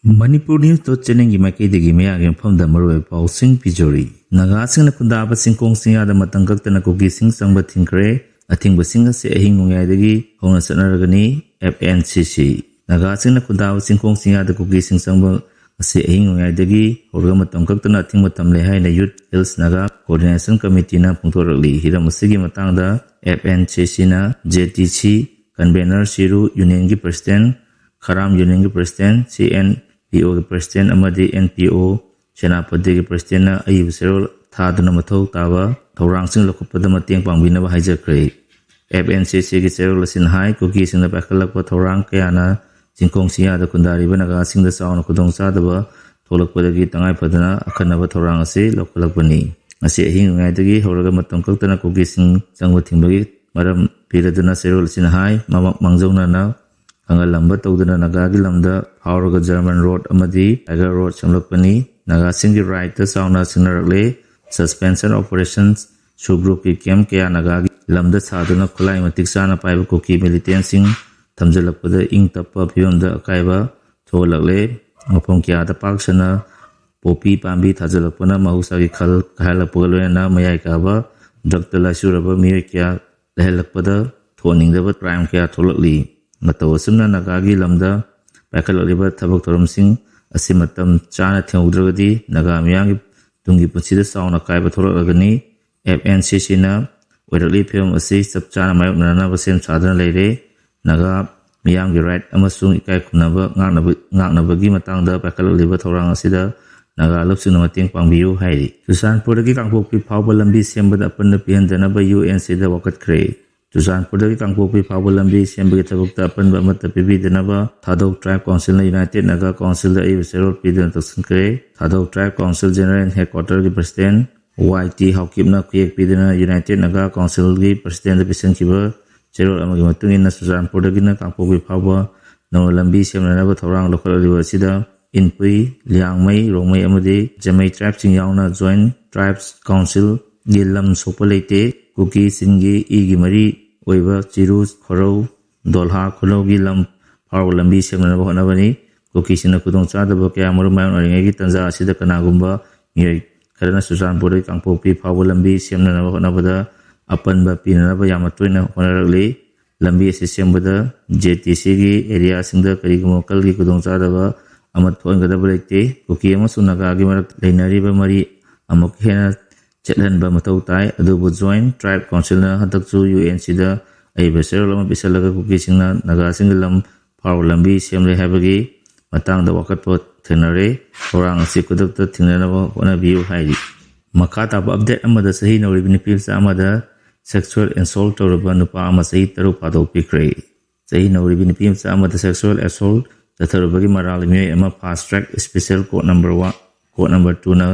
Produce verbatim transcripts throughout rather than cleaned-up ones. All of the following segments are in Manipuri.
Manipur News dot channelꯒꯤ ꯃꯥꯏꯀꯩꯗꯒꯤ ꯃꯌꯥꯒꯤ ꯃꯐꯝꯗ ꯃꯔꯨꯑꯣꯏꯕ ꯄꯥꯎꯁꯤꯡ ꯄꯤꯖꯔꯤ꯫ ꯅꯥꯒꯥꯁꯤꯡꯅ ꯈꯨꯟꯗꯥꯕ ꯆꯤꯡꯈꯣꯡ ꯆꯤꯡꯌꯥꯗ ꯃꯇꯝ ꯀꯛꯇꯅ ꯀꯨꯀꯤꯁꯤꯡ ꯆꯪꯕ ꯊꯤꯡꯈ꯭ꯔꯦ꯫ ꯑꯊꯤꯡꯕꯁꯤꯡ ꯑꯁꯤ ꯑꯍꯤꯡ ꯅꯣꯡꯌꯥꯏꯗꯒꯤ ꯍꯧꯅ ꯆꯠꯅꯔꯒꯅꯤ꯫ F N C C꯫ ꯅꯥꯒꯥꯁꯤꯡꯅ ꯈꯨꯟꯗꯥꯕ ꯆꯤꯡꯈꯣꯡ ꯆꯤꯡꯌꯥꯗ ꯀꯨꯀꯤꯁꯤꯡ ꯆꯪꯕ ꯑꯁꯤ ꯑꯍꯤꯡ ꯅꯣꯡꯌꯥꯏꯗꯒꯤ ꯍꯧꯔꯒ ꯃꯇꯝ ꯀꯛꯇꯅ ꯑꯊꯤꯡꯕ ꯊꯝꯂꯦ ꯍꯥꯏꯅ Youth Hills Naga Coordination Committeeꯅ ꯐꯣꯡꯗꯣꯔꯛꯂꯤ꯫ ꯍꯤꯔꯝ ꯑꯁꯤꯒꯤ ꯃꯇꯥꯡꯗ F N C Cꯅ J T C convener ꯁꯤꯔꯨ Unionꯒꯤ President, ꯈꯔꯥꯝ Unionꯒꯤ President, C N P Oꯒꯤ President ꯑꯃꯗꯤ N P O ꯁꯦꯅꯥꯄꯇꯤꯒꯤ Presidentꯅ ꯑꯏꯕ ꯆꯦꯔꯣꯜ ꯊꯥꯗꯨꯅ ꯃꯊꯧ ꯇꯥꯕ ꯊꯧꯔꯥꯡꯁꯤꯡ ꯂꯧꯈꯠꯄꯗ ꯃꯇꯦꯡ ꯄꯥꯡꯕꯤꯅꯕ ꯍꯥꯏꯖꯈ꯭ꯔꯦ꯫ F N C Cꯒꯤ ꯆꯦꯔꯣꯜ ꯑꯁꯤꯅ ꯍꯥꯏ, ꯀꯨꯀꯤꯁꯤꯡꯅ ꯄꯥꯏꯈꯠꯂꯛꯄ ꯊꯧꯔꯥꯡ ꯀꯌꯥꯅ ꯆꯤꯡꯈꯣꯡ ꯆꯤꯡꯌꯥꯗ ꯈꯨꯟꯗꯥꯔꯤꯕ ꯅꯥꯒꯥꯁꯤꯡꯗ ꯆꯥꯎꯅ ꯈꯨꯗꯣꯡꯆꯥꯗꯕ ꯊꯣꯛꯂꯛꯄꯗꯒꯤ ꯇꯉꯥꯏ ꯐꯗꯅ ꯑꯈꯟꯅꯕ ꯊꯧꯔꯥꯡ ꯑꯁꯤ ꯂꯧꯈꯠꯂꯛꯄꯅꯤ꯫ ꯉꯁꯤ ꯑꯍꯤꯡ ꯅꯣꯡꯌꯥꯏꯗꯒꯤ ꯍꯧꯔꯒ ꯃꯇꯝ ꯀꯛꯇꯅ ꯀꯨꯀꯤꯁꯤꯡ ꯆꯪꯕ ꯊꯤꯡꯕꯒꯤ ꯃꯔꯝ ꯄꯤꯔꯗꯨꯅ ꯆꯦꯔꯣꯜ ꯑꯁꯤꯅ ꯍꯥꯏ, ꯃꯃꯛ ꯃꯥꯡꯖꯧꯅꯅ ꯈꯪꯍꯜꯂꯝꯕ ꯇꯧꯗꯨꯅ ꯅꯥꯒꯥꯒꯤ ꯂꯝꯗ ꯐꯥꯎꯔꯒ German Road ꯑꯃꯗꯤ Tiger Road ꯁꯦꯝꯂꯛꯄꯅꯤ꯫ ꯅꯥꯒꯥꯁꯤꯡꯒꯤ rightꯇ ꯆꯥꯎꯅ ꯁꯤꯡꯅꯔꯛꯂꯦ꯫ Suspension Operation ꯁꯨꯒ꯭ꯔꯨꯞꯀꯤ camp ꯀꯌꯥ ꯅꯥꯒꯥꯒꯤ ꯂꯝꯗ ꯁꯥꯗꯨꯅ ꯈꯨꯠꯂꯥꯏ ꯃꯇꯤꯛ ꯆꯥꯅ ꯄꯥꯏꯕ ꯀꯨꯀꯤ militantꯁꯤꯡ ꯊꯝꯖꯤꯜꯂꯛꯄꯗ ꯏꯪ ꯇꯞꯄ ꯐꯤꯕꯝꯗ ꯑꯀꯥꯏꯕ ꯊꯣꯛꯍꯜꯂꯛꯂꯦ꯫ ꯃꯐꯝ ꯀꯌꯥꯗ ꯄꯥꯛ ꯁꯟꯅ ꯄꯣꯄꯤ ꯄꯥꯝꯕꯤ ꯊꯥꯖꯤꯜꯂꯛꯄꯅ ꯃꯍꯧꯁꯥꯒꯤ ꯈꯜ ꯀꯥꯏꯍꯜꯂꯛꯄꯒ ꯂꯣꯏꯅꯅ ꯃꯌꯥꯏ ꯀꯥꯕ drugꯇ ꯂꯥꯏꯆꯨꯔꯕ ꯃꯤꯑꯣꯏ ꯀꯌꯥ ꯂꯩꯍꯜꯂꯛꯄꯗ ꯊꯣꯛꯍꯟꯅꯤꯡꯗꯕ crime ꯀꯌꯥ ꯊꯣꯛꯂꯛꯂꯤ꯫ ꯃꯇꯧ ꯑꯁꯨꯝꯅ ꯅꯥꯒꯥꯒꯤ ꯂꯝꯗ ꯄꯥꯏꯈꯠꯂꯛꯂꯤꯕ ꯊꯕꯛ ꯊꯧꯔꯝꯁꯤꯡ ꯑꯁꯤ ꯃꯇꯝ ꯆꯥꯅ ꯊꯤꯡꯍꯧꯗ꯭ꯔꯒꯗꯤ ꯅꯥꯒꯥ ꯃꯤꯌꯥꯝꯒꯤ ꯇꯨꯡꯒꯤ ꯄꯨꯟꯁꯤꯗ ꯆꯥꯎꯅ ꯑꯀꯥꯏꯕ ꯊꯣꯛꯂꯛꯂꯒꯅꯤ꯫ F N C Cꯅ ꯑꯣꯏꯔꯛꯂꯤ ꯐꯤꯕꯝ ꯑꯁꯤ ꯆꯞ ꯆꯥꯅ ꯃꯥꯌꯣꯛꯅꯅꯕ ꯁꯦꯝ ꯁꯥꯗꯨꯅ ꯂꯩꯔꯦ꯫ ꯅꯥꯒꯥ ꯃꯤꯌꯥꯝꯒꯤ right ꯑꯃꯁꯨꯡ ꯏꯀꯥꯏ ꯈꯨꯝꯅꯕ ꯉꯥꯛꯅꯕ-, ꯉꯥꯛꯅꯕꯒꯤ ꯃꯇꯥꯡꯗ ꯄꯥꯏꯈꯠꯂꯛꯂꯤꯕ ꯊꯧꯔꯥꯡ ꯑꯁꯤꯗ ꯅꯥꯒꯥ ꯂꯨꯞꯁꯤꯡꯅ ꯃꯇꯦꯡ ꯄꯥꯡꯕꯤꯌꯨ ꯍꯥꯏꯔꯤ꯫ ꯆꯨꯔꯆꯥꯟꯄꯨꯔꯗꯒꯤ ꯀꯥꯡꯄꯣꯛꯄꯤ ꯐꯥꯎꯕ ꯂꯝꯕꯤ ꯁꯦꯝꯕꯗ ꯑꯄꯟꯕ ꯄꯤꯍꯟꯗꯅꯕ UNCꯗ ꯋꯥꯀꯠꯈ꯭ꯔꯦ꯫ ꯆꯨꯔꯆꯥꯟꯄꯨꯔꯗꯒꯤ ꯀꯥꯡꯄꯣꯛꯄꯤ ꯐꯥꯎꯕ ꯂꯝꯕꯤ ꯁꯦꯝꯕꯒꯤ ꯊꯕꯛꯇ ꯑꯄꯟꯕ ꯑꯃꯠꯇ ꯄꯤꯕꯤꯗꯅꯕ ꯊꯥꯗꯧ Tribe Councilꯅ United Naga Councilꯗ ꯑꯏꯕ ꯆꯦꯔꯣꯜ ꯄꯤꯗꯨꯅ ꯇꯛꯁꯤꯟꯈ꯭ꯔꯦ꯫ ꯊꯥꯗꯧ Tribe Council General Headquarterꯒꯤ President Y T ꯍꯥꯎꯀꯤꯞꯅ ꯈꯨꯌꯦꯛ ꯄꯤꯗꯨꯅ United Naga Councilꯒꯤ Presidentꯗ ꯄꯤꯁꯤꯟꯈꯤꯕ ꯆꯦꯔꯣꯜ ꯑꯃꯒꯤ ꯃꯇꯨꯡ ꯏꯟꯅ, ꯆꯨꯔꯆꯥꯟꯄꯨꯔꯗꯒꯤꯅ ꯀꯥꯡꯄꯣꯛꯄꯤ ꯐꯥꯎꯕ ꯅꯧꯅ ꯂꯝꯕꯤ ꯁꯦꯝꯅꯅꯕ ꯊꯧꯔꯥꯡ ꯂꯧꯈꯠꯂꯛꯂꯤꯕ ꯑꯁꯤꯗ ꯏꯟꯄꯨꯏ, ꯂꯤꯌꯥꯡꯃꯩ, ꯔꯣꯡꯃꯩ ꯑꯃꯗꯤ ꯖꯃꯩ Tribeꯁꯤꯡ ꯌꯥꯎꯅ Joint Tribes Councilꯒꯤ ꯂꯝ ꯁꯣꯛꯄ ꯂꯩꯇꯦ, ꯀꯨꯀꯤ ꯆꯤꯟꯒꯤ ꯏꯒꯤ ꯃꯔꯤ ꯑꯣꯏꯕ ꯆꯤꯔꯨ, ꯈꯣꯔꯧ, ꯗꯣꯜꯍꯥ, ꯈꯨꯅꯧꯒꯤ ꯂꯝ ꯐꯥꯎꯔꯕ ꯂꯝꯕꯤ ꯁꯦꯝꯅꯅꯕ ꯍꯣꯠꯅꯕꯅꯤ꯫ ꯀꯨꯀꯤꯁꯤꯡꯅ ꯈꯨꯗꯣꯡꯆꯥꯗꯕ ꯀꯌꯥ ꯃꯔꯨꯝ ꯃꯥꯌꯣꯛꯅꯔꯤꯉꯩꯒꯤ ꯇꯥꯟꯖꯥ ꯑꯁꯤꯗ ꯀꯅꯥꯒꯨꯝꯕ ꯃꯤꯑꯣꯏ ꯈꯔꯅ ꯆꯨꯔꯆꯥꯟꯄꯨꯔꯗꯒꯤ ꯀꯥꯡꯄꯣꯛꯄꯤ ꯐꯥꯎꯕ ꯂꯝꯕꯤ ꯁꯦꯝꯅꯅꯕ ꯍꯣꯠꯅꯕꯗ ꯑꯄꯟꯕ ꯄꯤꯅꯅꯕ ꯌꯥꯝꯅ ꯇꯣꯏꯅ ꯍꯣꯠꯅꯔꯛꯂꯤ꯫ ꯂꯝꯕꯤ ꯑꯁꯤ ꯁꯦꯝꯕꯗ ꯖꯦ ꯇꯤ ꯁꯤꯒꯤ ꯑꯦꯔꯤꯌꯥꯁꯤꯡꯗ ꯀꯔꯤꯒꯨꯝꯕ ꯃꯈꯜꯒꯤ ꯈꯨꯗꯣꯡꯆꯥꯗꯕ ꯑꯃ ꯊꯣꯛꯍꯟꯒꯗꯕ ꯂꯩꯇꯦ꯫ ꯀꯨꯀꯤ ꯑꯃꯁꯨꯡ ꯅꯥꯒꯥꯒꯤ ꯃꯔꯛ ꯂꯩꯅꯔꯤꯕ ꯃꯔꯤ ꯑꯃꯨꯛ ꯍꯦꯟꯅ ꯆꯦꯠꯍꯟꯕ ꯃꯊꯧ ꯇꯥꯏ꯫ ꯑꯗꯨꯕꯨ Joint Tribe Councilꯅ ꯍꯟꯗꯛꯁꯨ ꯌꯨ ꯑꯦꯟ ꯁꯤꯗ ꯑꯏꯕ ꯆꯦꯔꯣꯜ ꯑꯃ ꯄꯤꯁꯜꯂꯒ ꯀꯨꯀꯤꯁꯤꯡꯅ ꯅꯥꯒꯥꯁꯤꯡꯒꯤ ꯂꯝ ꯐꯥꯎꯔ ꯂꯝꯕꯤ ꯁꯦꯝꯂꯦ ꯍꯥꯏꯕꯒꯤ ꯃꯇꯥꯡꯗ ꯋꯥꯀꯠꯄ ꯊꯦꯡꯅꯔꯦ꯫ ꯊꯧꯔꯥꯡ ꯑꯁꯤ ꯈꯨꯗꯛꯇ ꯊꯤꯡꯅꯅꯕ ꯍꯣꯠꯅꯕꯤꯌꯨ ꯍꯥꯏꯔꯤ꯫ ꯃꯈꯥ ꯇꯥꯕ ꯑꯞꯗꯦꯠ ꯑꯃꯗ ꯆꯍꯤ ꯅꯧꯔꯤꯕ ꯅꯨꯄꯤ ꯃꯆꯥ ꯑꯃꯗ sexual assault ꯇꯧꯔꯕ ꯅꯨꯄꯥ ꯑꯃ ꯆꯍꯤ ꯇꯔꯨꯛ ꯐꯥꯗꯣꯛꯄꯤꯈ꯭ꯔꯦ꯫ ꯆꯍꯤ ꯅꯧꯔꯤꯕ ꯅꯨꯄꯤ ꯃꯆꯥ ꯑꯃꯗ sexual assault ꯆꯠꯊꯔꯨꯕꯒꯤ ꯃꯔꯥꯜ ꯃꯤꯑꯣꯏ ꯑꯃ Fast Track Special Court Number One, Court Number Twoꯅ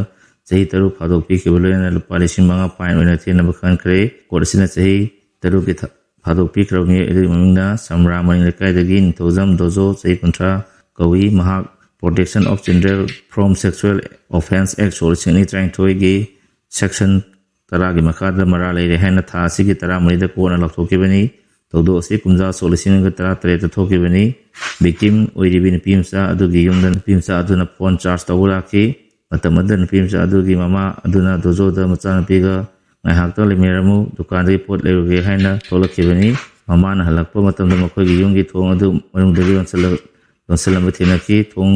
ꯆꯍꯤ ꯇꯔꯨꯛ ꯐꯥꯗꯣꯛꯄꯤꯈꯤꯕ ꯂꯣꯏꯅꯅ ꯂꯨꯄꯥ ꯂꯤꯁꯤꯡ ꯃꯉꯥ fine ꯑꯣꯏꯅ ꯊꯤꯅꯕ ꯈꯟꯈ꯭ꯔꯦ꯫ Court ꯑꯁꯤꯅ ꯆꯍꯤ ꯇꯔꯨꯛꯀꯤ ꯊ-, ꯐꯥꯗꯣꯛꯄꯤꯈ꯭ꯔꯕ ꯃꯤꯑꯣꯏ ꯑꯗꯨꯒꯤ ꯃꯃꯤꯡꯅ ꯁꯝꯔꯥ ꯃꯅꯤꯡ ꯂꯩꯀꯥꯏꯗꯒꯤ ꯅꯤꯡꯊꯧꯖꯝ ꯗꯣꯖꯣ, ꯆꯍꯤ ꯀꯨꯟꯊ꯭ꯔꯥ, ꯀꯧꯏ꯫ ꯃꯍꯥꯛ Protection of Children from Sexual Offence Act ꯁꯣꯛ ꯂꯤꯁꯤꯡ ꯑꯅꯤ ꯇꯔꯥꯅꯤꯊꯣꯏꯒꯤ section ꯇꯔꯥꯒꯤ ꯃꯈꯥꯗ ꯃꯔꯥꯜ ꯂꯩꯔꯦ ꯍꯥꯏꯅ ꯊꯥ ꯑꯁꯤꯒꯤ ꯇꯔꯥꯃꯔꯤꯗ ꯀꯣꯔꯠꯅ ꯂꯥꯎꯊꯣꯛꯈꯤꯕꯅꯤ꯫ ꯊꯧꯗꯣꯛ ꯑꯁꯤ ꯀꯨꯝꯖꯥ ꯁꯣꯛ ꯂꯤꯁꯤꯡ ꯑꯅꯤꯒ ꯇꯔꯥꯇꯔꯦꯠꯇ ꯊꯣꯛꯈꯤꯕꯅꯤ꯫ Victim ꯑꯣꯏꯔꯤꯕꯤ ꯅꯨꯄꯤ ꯃꯆꯥ ꯑꯗꯨꯒꯤ ꯌꯨꯝꯗ ꯅꯨꯄꯤ ꯃꯆꯥ ꯑꯗꯨꯅ phone charge ꯇꯧꯕ ꯂꯥꯛꯈꯤ꯫ ꯃꯇꯝ ꯑꯗꯨꯗ ꯅꯨꯄꯤ ꯃꯆꯥ ꯑꯗꯨꯒꯤ ꯃꯃꯥ ꯑꯗꯨꯅ ꯗꯣꯖꯣꯗ ꯃꯆꯥꯅꯨꯄꯤꯒ ꯉꯥꯏꯍꯥꯛꯇꯪ ꯂꯩꯃꯤꯟꯅꯔꯝꯃꯨ, ꯗꯨꯀꯥꯟꯗꯒꯤ ꯄꯣꯠ ꯂꯩꯔꯨꯒꯦ ꯍꯥꯏꯅ ꯊꯣꯛꯂꯛꯈꯤꯕꯅꯤ꯫ ꯃꯃꯥꯅ ꯍꯜꯂꯛꯄ ꯃꯇꯝꯗ ꯃꯈꯣꯏꯒꯤ ꯌꯨꯝꯒꯤ ꯊꯣꯡ ꯑꯗꯨ ꯃꯅꯨꯡꯗꯒꯤ ꯂꯣꯟꯁꯤꯜꯂ-, ꯂꯣꯟꯁꯤꯜꯂꯝꯕ ꯊꯦꯡꯅꯈꯤ꯫ ꯊꯣꯡ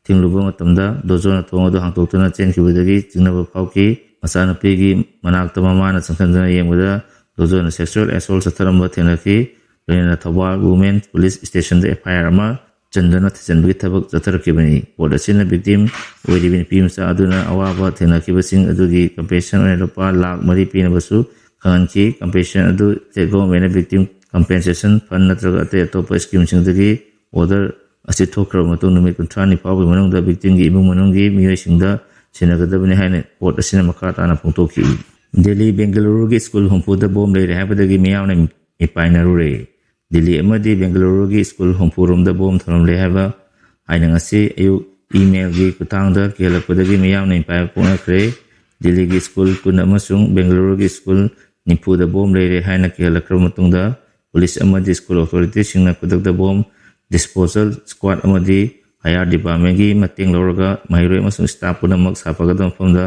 ꯊꯤꯡꯂꯨꯕ ꯃꯇꯝꯗ ꯗꯣꯖꯣꯅ ꯊꯣꯡ ꯑꯗꯨ ꯍꯥꯡꯗꯣꯛꯇꯨꯅ ꯆꯦꯟꯈꯤꯕꯗꯒꯤ ꯆꯤꯡꯅꯕ ꯐꯥꯎꯈꯤ꯫ ꯃꯆꯥꯅꯨꯄꯤꯒꯤ ꯃꯅꯥꯛꯇ ꯃꯃꯥꯅ ꯆꯪꯁꯤꯟꯗꯨꯅ ꯌꯦꯡꯕꯗ ꯗꯣꯖꯣꯅ sexual assault ꯆꯠꯊꯔꯝꯕ ꯊꯦꯡꯅꯈꯤ꯫ ꯂꯣꯏꯅꯅ Thoubal Women Police Stationꯗ F I R ꯑꯃ ꯆꯟꯗꯨꯅ ꯊꯤꯖꯤꯟꯕꯒꯤ ꯊꯕꯛ ꯆꯠꯊꯔꯛꯈꯤꯕꯅꯤ꯫ Court ꯑꯁꯤꯅ victim ꯑꯣꯏꯔꯤꯕ ꯅꯨꯄꯤ ꯃꯆꯥ ꯑꯗꯨꯅ ꯑꯋꯥꯕ ꯊꯦꯡꯅꯈꯤꯕꯁꯤꯡ ꯑꯗꯨꯒꯤ compensation ꯑꯣꯏꯅ ꯂꯨꯄꯥ ꯂꯥꯈ ꯃꯔꯤ ꯄꯤꯅꯕꯁꯨ ꯈꯪꯍꯟꯈꯤ꯫ Compensation ꯑꯗꯨ state governmentꯅ Victim Compensation Fund ꯅꯠꯇ꯭ꯔꯒ ꯑꯇꯩ ꯑꯇꯣꯞꯄ schemeꯁꯤꯡꯗꯒꯤ order ꯑꯁꯤ ꯊꯣꯛꯈ꯭ꯔꯕ ꯃꯇꯨꯡ ꯅꯨꯃꯤꯠ ꯀꯨꯟꯊ꯭ꯔꯥꯅꯤ ꯐꯥꯎꯕꯒꯤ ꯃꯅꯨꯡꯗ victimꯒꯤ ꯏꯃꯨꯡ ꯃꯅꯨꯡꯒꯤ ꯃꯤꯑꯣꯏꯁꯤꯡꯗ ꯁꯤꯟꯅꯒꯗꯕꯅꯤ ꯍꯥꯏꯅ court ꯑꯁꯤꯅ ꯃꯈꯥ ꯇꯥꯅ ꯐꯣꯡꯗꯣꯛꯈꯤ꯫ ꯗꯦꯜꯂꯤ, ꯕꯦꯡꯒꯂꯨꯔꯨꯒꯤ school ꯍꯨꯝꯐꯨꯗ bomb ꯂꯩꯔꯦ ꯍꯥꯏꯕꯗꯒꯤ ꯃꯤꯌꯥꯝꯅ ꯃꯤꯄꯥꯏꯅꯔꯨꯔꯦ꯫ ꯗꯦꯜꯂꯤ ꯑꯃꯗꯤ ꯕꯦꯡꯒꯂꯨꯔꯨꯒꯤ school ꯍꯨꯝꯐꯨ ꯔꯣꯝꯗ bomb ꯊꯝꯂꯝꯂꯦ ꯍꯥꯏꯕ ꯍꯥꯏꯅ ꯉꯁꯤ ꯑꯌꯨꯛ emailꯒꯤ ꯈꯨꯠꯊꯥꯡꯗ ꯀꯤꯍꯜꯂꯛꯄꯗꯒꯤ ꯃꯤꯌꯥꯝꯅ ꯃꯤꯄꯥꯏꯕ ꯄꯣꯛꯅꯈ꯭ꯔꯦ꯫ ꯗꯦꯜꯂꯤꯒꯤ school ꯀꯨꯟ ꯑꯃꯁꯨꯡ ꯕꯦꯡꯒꯂꯨꯔꯨꯒꯤ school ꯅꯤꯐꯨꯗ bomb ꯂꯩꯔꯦ ꯍꯥꯏꯅ ꯀꯤꯍꯜꯂꯛꯈ꯭ꯔꯕ ꯃꯇꯨꯡꯗ police ꯑꯃꯗꯤ school authorityꯁꯤꯡꯅ ꯈꯨꯗꯛꯇ bomb disposal squad ꯑꯃꯗꯤ ꯐꯥꯌꯔ ꯗꯤꯄꯥꯔꯠꯃꯦꯟꯒꯤ ꯃꯇꯦꯡ ꯂꯧꯔꯒ ꯃꯍꯩꯔꯣꯏ ꯑꯃꯁꯨꯡ ꯁ꯭ꯇꯥꯐ ꯄꯨꯝꯅꯃꯛ ꯁꯥꯐꯒꯗꯕ ꯃꯐꯝꯗ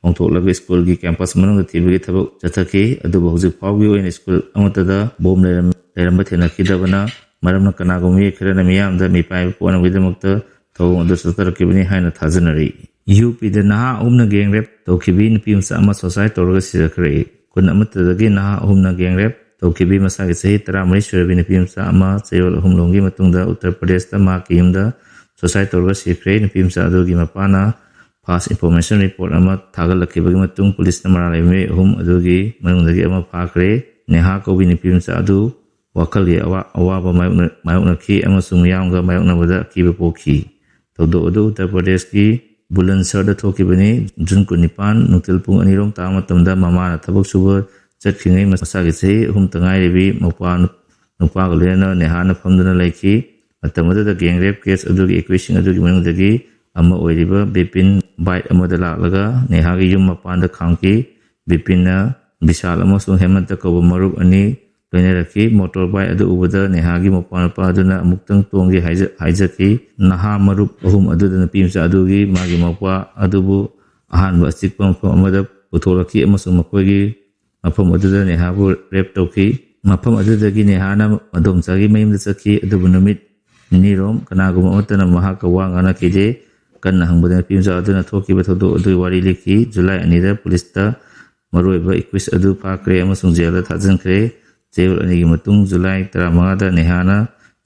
ꯍꯣꯡꯗꯣꯛꯂꯒ ꯁ꯭ꯀꯨꯜꯒꯤ ꯀꯦꯝꯄꯁ ꯃꯅꯨꯡꯗ ꯊꯤꯕꯒꯤ ꯊꯕꯛ ꯆꯠꯊꯈꯤ꯫ ꯑꯗꯨꯕꯨ ꯍꯧꯖꯤꯛ ꯐꯥꯎꯒꯤ ꯑꯣꯏꯅ ꯁ꯭ꯀꯨꯜ ꯑꯃꯠꯇꯗ ꯕꯣꯝ ꯂꯩꯔꯝ-, ꯂꯩꯔꯝꯕ ꯊꯦꯡꯅꯈꯤꯗꯕꯅ ꯃꯔꯝꯅ ꯀꯅꯥꯒꯨꯝꯕ ꯃꯤꯑꯣꯏ ꯈꯔꯅ ꯃꯤꯌꯥꯝꯗ ꯃꯤꯄꯥꯏꯕ ꯄꯣꯛꯅꯕꯒꯤꯗꯃꯛꯇ ꯊꯧꯑꯣꯡ ꯑꯗꯨ ꯆꯠꯊꯔꯛꯈꯤꯕꯅꯤ ꯍꯥꯏꯅ ꯊꯥꯖꯅꯔꯤ꯫ ꯌꯨ ꯄꯤꯗ ꯅꯍꯥ ꯑꯍꯨꯝꯅ ꯒꯦꯡ ꯔꯦꯞ ꯇꯧꯈꯤꯕꯤ ꯅꯨꯄꯤ ꯃꯆꯥ ꯑꯃ ꯁꯨꯁꯥꯏꯗ ꯇꯧꯔꯒ ꯁꯤꯖꯈ꯭ꯔꯦ꯫ ꯈꯨꯟ ꯑꯃꯠꯇꯗꯒꯤ ꯅꯍꯥ ꯑꯍꯨꯝꯅ ꯒꯦꯡ ꯔꯦꯞ ꯇꯧꯈꯤꯕꯤ ꯃꯁꯥꯒꯤ ꯆꯍꯤ ꯇꯔꯥꯃꯔꯤ ꯁꯨꯔꯕꯤ ꯅꯨꯄꯤ ꯃꯆꯥ ꯑꯃ ꯆꯌꯣꯜ ꯑꯍꯨꯝ ꯂꯣꯝꯒꯤ ꯃꯇꯨꯡꯗ ꯎꯠꯇꯔ ꯄ꯭ꯔꯗꯦꯁꯇ ꯃꯍꯥꯛꯀꯤ ꯌꯨꯝꯗ ꯁꯨꯁꯥꯏꯗ ꯇꯧꯔꯒ ꯁꯤꯈ꯭ꯔꯦ꯫ ꯅꯨꯄꯤ ꯃꯆꯥ ꯑꯗꯨꯒꯤ ꯃꯄꯥꯅ ꯐꯥꯔꯁ ꯏꯟꯐꯣꯔꯃꯦꯁꯟ ꯔꯤꯄꯣꯔꯠ ꯑꯃ ꯊꯥꯒꯠꯂꯛꯈꯤꯕꯒꯤ ꯃꯇꯨꯡ ꯄꯨꯂꯤꯁꯅ ꯃꯔꯥꯜ ꯂꯩꯕ ꯃꯤꯑꯣꯏ ꯑꯍꯨꯝ ꯑꯗꯨꯒꯤ ꯃꯅꯨꯡꯗꯒꯤ ꯑꯃ ꯐꯥꯈ꯭ꯔꯦ꯫ ꯅꯦꯍꯥ ꯀꯧꯕꯤ ꯅꯨꯄꯤ ꯃꯆꯥ ꯑꯗꯨ ꯋꯥꯈꯜꯒꯤ ꯑꯋꯥ-, ꯑꯋꯥꯕ ꯃꯥꯌꯣꯛꯅ-, ꯃꯥꯌꯣꯛꯅꯈꯤ ꯑꯃꯁꯨꯡ ꯃꯤꯌꯥꯝꯒ ꯃꯥꯌꯣꯛꯅꯕꯗ ꯑꯀꯤꯕ ꯄꯣꯛꯈꯤ꯫ ꯊꯧꯗꯣꯛ ꯑꯗꯨ ꯎꯠꯇꯔ ꯄ꯭ꯔꯗꯦꯁꯀꯤ ꯕꯨꯂꯟꯁꯔꯗ ꯊꯣꯛꯈꯤꯕꯅꯤ꯫ ꯖꯨꯟ ꯀꯨꯟꯅꯤꯄꯥꯟ, ꯅꯨꯡꯊꯤꯜ ꯄꯨꯡ ꯑꯅꯤꯔꯣꯝ ꯇꯥꯕ ꯃꯇꯝꯗ ꯃꯃꯥꯅ ꯊꯕꯛ ꯁꯨꯕ ꯆꯠꯈ꯭ꯔꯤꯉꯩ ꯃꯁꯥꯒꯤ ꯆꯍꯤ ꯑꯍꯨꯝꯇ ꯉꯥꯏꯔꯤꯕꯤ ꯃꯧꯄ꯭ꯋꯥ ꯅꯨꯄꯥꯒ ꯂꯣꯏꯅꯅ ꯅꯦꯍꯥꯅ ꯐꯝꯗꯨꯅ ꯂꯩꯈꯤ꯫ ꯃꯇꯝ ꯑꯗꯨꯗ ꯒꯦꯡ ꯔꯦꯞ ꯀꯦꯁ ꯑꯗꯨꯒꯤ ꯑꯦꯀ꯭ꯌꯨꯁꯁꯤꯡ ꯑꯗꯨꯒꯤ ꯃꯅꯨꯡꯗꯒꯤ ꯑꯃ ꯑꯣꯏꯔꯤꯕ ꯕꯤꯄꯤꯟ ꯕꯥꯏꯛ ꯑꯃꯗ ꯂꯥꯛꯂꯒ ꯅꯦꯍꯥꯒꯤ ꯌꯨꯝ ꯃꯄꯥꯟꯗ ꯈꯥꯝꯈꯤ꯫ ꯕꯤꯄꯤꯟꯅ ꯕꯤꯁꯥꯜ ꯑꯃꯁꯨꯡ ꯍꯦꯃꯟꯇ ꯀꯧꯕ ꯃꯔꯨꯞ ꯑꯅꯤ ꯂꯣꯏꯅꯔꯛꯈꯤ꯫ ꯃꯣꯇꯣꯔ ꯕꯥꯏꯛ ꯑꯗꯨ ꯎꯕꯗ ꯅꯦꯍꯥꯒꯤ ꯃꯧꯄ꯭ꯋꯥ ꯅꯨꯄꯥ ꯑꯗꯨꯅ ꯑꯃꯨꯛꯇꯪ ꯇꯣꯡꯒꯦ ꯍꯥꯏꯖ-, ꯍꯥꯏꯖꯈꯤ꯫ ꯅꯍꯥ ꯃꯔꯨꯞ ꯑꯍꯨꯝ ꯑꯗꯨꯗ ꯅꯨꯄꯤ ꯃꯆꯥ ꯑꯗꯨꯒꯤ ꯃꯥꯒꯤ ꯃꯧꯄ꯭ꯋꯥ ꯑꯗꯨꯕꯨ ꯑꯍꯥꯟꯕ ꯑꯆꯤꯛꯄ ꯃꯐꯝ ꯑꯃꯗ ꯄꯨꯊꯣꯛꯂꯛꯈꯤ ꯑꯃꯁꯨꯡ ꯃꯈꯣꯏꯒꯤ ꯃꯐꯝ ꯑꯗꯨꯗ ꯅꯦꯍꯥꯕꯨ ꯔꯦꯞ ꯇꯧꯈꯤ꯫ ꯃꯐꯝ ꯑꯗꯨꯗꯒꯤ ꯅꯦꯍꯥꯅ ꯃꯗꯣꯝꯆꯥꯒꯤ ꯃꯌꯨꯝꯗ ꯆꯠꯈꯤ, ꯑꯗꯨꯕꯨ ꯅꯨꯃꯤꯠ ꯅꯤꯅꯤꯔꯣꯝ ꯀꯅꯥꯒꯨꯝꯕ ꯑꯃꯠꯇꯅ ꯃꯍꯥꯛꯀ ꯋꯥ ꯉꯥꯡꯅꯈꯤꯗꯦ꯫ ꯀꯟꯅ ꯍꯪꯕꯗ ꯅꯨꯄꯤ ꯃꯆꯥ ꯑꯗꯨꯅ ꯊꯣꯛꯈꯤꯕ ꯊꯧꯗꯣꯛ ꯑꯗꯨꯒꯤ ꯋꯥꯔꯤ ꯂꯤꯈꯤ꯫ ꯖꯨꯂꯥꯏ ꯑꯅꯤꯗ ꯄꯨꯂꯤꯁꯇ ꯃꯔꯨꯑꯣꯏꯕ ꯑꯦꯀ꯭ꯌꯨꯁ ꯑꯗꯨ ꯐꯥꯈ꯭ꯔꯦ ꯑꯃꯁꯨꯡ ꯖꯦꯜꯗ ꯊꯥꯖꯤꯟꯈ꯭ꯔꯦ꯫ ꯆꯌꯣꯜ ꯑꯅꯤꯒꯤ ꯃꯇꯨꯡ ꯖꯨꯂꯥꯏ ꯇꯔꯥꯃꯉꯥꯗ ꯅꯦꯍꯥꯅ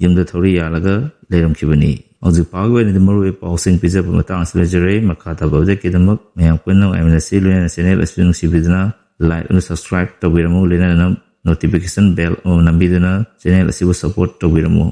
ꯌꯨꯝꯗ ꯊꯧꯔꯤ ꯌꯥꯜꯂꯒ ꯂꯩꯔꯝꯈꯤꯕꯅꯤ꯫ ꯍꯧꯖꯤꯛ ꯐꯥꯎꯒꯤ ꯑꯣꯏꯅꯗꯤ ꯃꯔꯨꯑꯣꯏꯕ ꯄꯥꯎꯁꯤꯡ ꯄꯤꯖꯕ ꯃꯇꯥꯡ ꯑꯁꯤꯗ ꯂꯩꯖꯔꯦ꯫ ꯃꯈꯥ ꯇꯥꯕ ꯑꯞꯗꯦꯠꯀꯤꯗꯃꯛ ꯃꯌꯥꯝ ꯄꯨꯟꯅ ꯉꯥꯏꯃꯤꯟꯅꯁꯤ, ꯂꯣꯏꯅꯅ ꯆꯦꯅꯦꯜ ꯑꯁꯤꯕꯨ ꯅꯨꯡꯁꯤꯕꯤꯗꯨꯅ ꯂꯥꯏꯛ ꯑꯃꯁꯨꯡ ꯁꯕꯁꯀ꯭ꯔꯥꯏꯕ ꯇꯧꯕꯤꯔꯝꯃꯨ, ꯂꯣꯏꯅꯅ ꯅꯣꯇꯤꯐꯤꯀꯦꯁꯟ ꯕꯦꯜ ꯑꯃ ꯅꯝꯕꯤꯗꯨꯅ ꯆꯦꯅꯦꯜ ꯑꯁꯤꯕꯨ ꯁꯄꯣꯔꯠ ꯇꯧꯕꯤꯔꯝꯃꯨ꯫